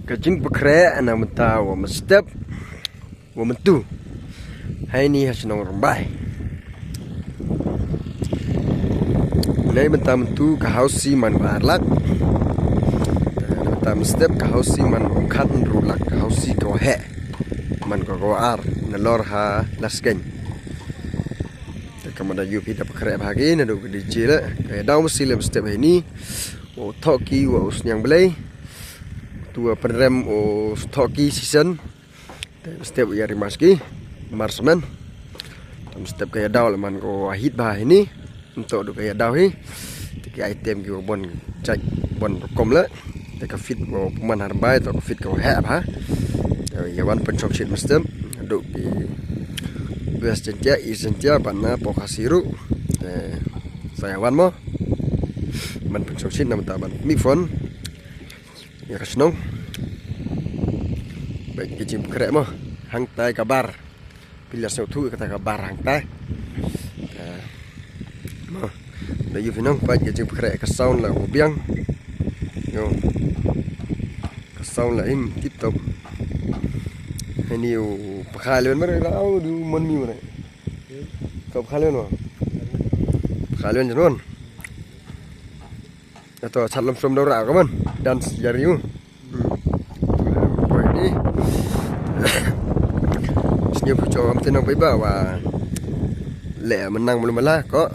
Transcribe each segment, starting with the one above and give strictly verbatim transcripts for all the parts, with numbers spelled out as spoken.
Ka jingpynkhreh na mynta wa mynstep wa myntu. Heini ha chnong Rymbai. Nei mynta myntu ka housie man ka ar lak. Mynta mynstep ka housie man ka khatynru lak, ka housie ka wa heh. Man ka wa ar, nalor ha Laskeiñ. Te ka mada yoh phi da pynkhreh bha ki, nadooh ka D J le. Ka yadaw masi le mynstep heini. Wa u thoh ki, wa u sniang Blei. Tu wa pynrem u thoh ki sisen. Te mynstep u yari mas ki. Marsmen. Te mynstep ka yadaw le man ka wa hit bha heini. Mynta du ka yadaw hi. Te ki item ki wa bon jait, bon rukom le. Te ka fit wa pynman ha Rymbai, te ka fit ka wa heh bha. Te ya wan pynchok shit mynstep. Duk ki West Jaintia, East Jaintia, ban na poh Khasi ru. Te sa ya wan mo. Ban pynchok shit na mynta ban mi phone. Ya ka chnong. Bait ki jingpynkhreh mo. Hangtai ka bar. Pila sñiawthooh kata ka bar hangtai. Ka, mo. Da yoh phi nong, pait ka jingpynkhreh, ka sound la wa biang. Yo. Ka sound la im tip top. Heini u pynkhai len mar la, au, du mon mi mar. Ka pynkhai len mo. Pynkhai len jan mon. Ato chat lam som dau ra ka man. Dance yari u. Hmm. Poi ni. Sñiaw phi cho am te nong pai ba wa. Le menang mulu mala ko.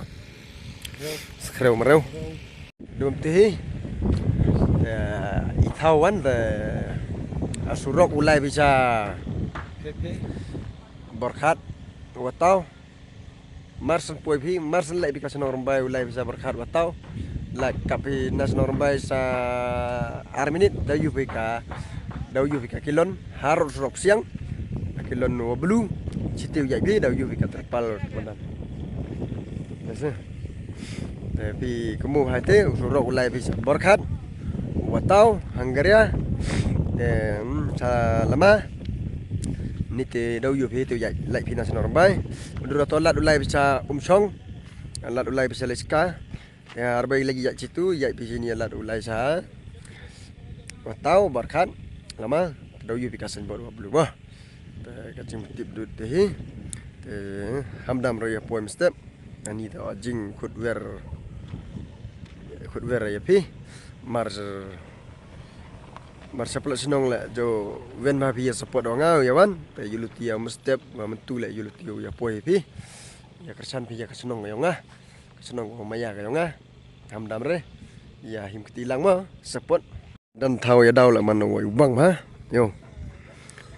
Skrew mrew. Dum ti hi. Eh, i thaw wan de. A surok u lai pisa. Borkhat. Wa tau. Mar san poi phi, mar san lai phi ka chnong Rymbai, u lai phi sa Borkhat wa tau. Lai kap phi na chnong Rymbai sa ar minit, da yoh phi ka, da yoh phi ka Kilon, harud surok Siang, ka Kilon wa Blue, chiti u yai phi, da yoh phi ka Terpal, komandan. Yes, eh. Te phi kemu hai te, u surok u lai phi sa Borkhat, wa tau, Hungaria, te, mm, sa lama, ni te da yoh phi te u yai, lai phi na chnong Rymbai. Udu rato lad u lai pisa Umchong. Lad u lai pisa Leska. Ya, arbai lagi ya chitu, ya pisa ni lad u lai sa. Wa tau, Borkhat. Lama, da yoh phi ka signboard wa Blue mo. Te ka jingtip dut te hi. Te hamdam ro ya poi mynstep. Ani da jingkhut wer. Khut wer ya phi. Mar Mar sa pla chnong le, jo wen ma phi ya support wa nga ya wan, te yoh luti ya mynstep, wa myntu le yoh luti ya poi phi. Ya kyrchan phi ya ka chnong yong nga. Ka chnong ko maya ka yong nga. Hamdam re. Ya him kti lang ma, support. Dan thaw ya daw le man wa bang ma. Yo.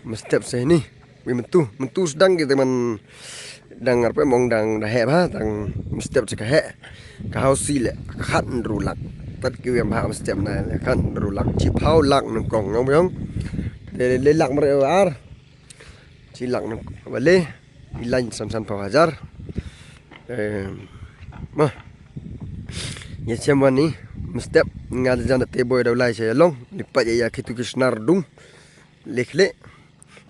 Mynstep se ni. Wi myntu, myntu sdang ki te man dang arpe mong dang da heh bha, dang mynstep se ka heh. Ka housie le, ka khatynru lak. Tat ki wi em bha mynstep na le, khatynru lak, chiphaw lak nangkong, yong yong. Le, le lak mare ar. Chi lak nang, wa le, i lain san san phaw hajar. Eh, ma. Ya chem wan ni, mynstep, nga jan te boi daw lai se long, li pa ya ya kitu ki snar dung. Likh le.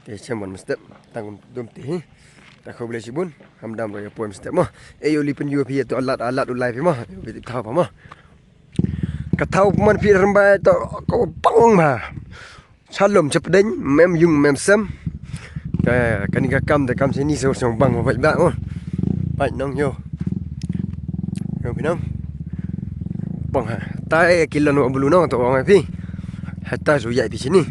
Te chem wan mynstep, tang dum te hi. Ta khublei chibun, hamdam ro ya poi mynstep mo. E yoh li pynyoh phi ya to alat, alat u lai phi mo. Yoh phi tip thaw pha mo. Ka thaw man phi Rymbai to ko pang ma. Chalom chapdeng, mem yung mem sem. Ka, kani ka kam te kam sini se song bang mo pait ba mo. Pait nong yo. Yo phi nong. Pang ha. Tai Kilon wa Blue nong to ong phi. Ha tai su yai phi sini.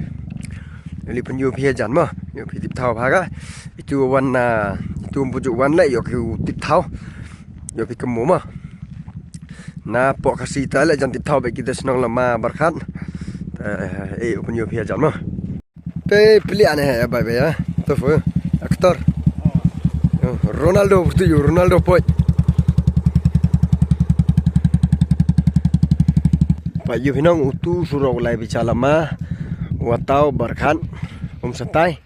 Li pynyoh phi jan ma. Yoh phi tip thaw pha ka. Itu wan na, itu bujuk wan le yoh ki tip thaw. Yoh phi kemu ma. Na poh Khasi ta le jan tip thaw be kita chnong lama Borkhat. Eh, eh, yoh pynyoh phi jan ma. Te pili ane he, bye bye ya. To fu, actor. Ronaldo, tu yu, Ronaldo poi. Pa yu phi nong utu surok lai pisa lama. Wa tau Borkhat. Umsatai.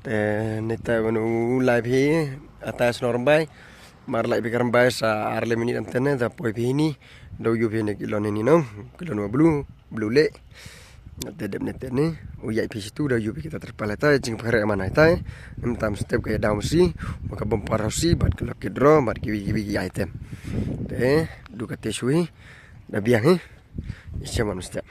Te nita wan u lai phi, atai chnong Rymbai. Mar lai phi ka Rymbai sa ar le minit am tene, da poi phi ni. Da yoh phi ni Kilon ni nong, Kilon wa Blue. Blue le. Te dep ne te ne. U yai phi situ da yoh phi kita Terpal tai, jingpynkhreh man tai. Em tam step ka ya daw masi. Wa ka bumper housie, bad ka lucky draw, bad kiwi kiwi ki item. Te, du ka te sui. Da biang hi. Ise man step.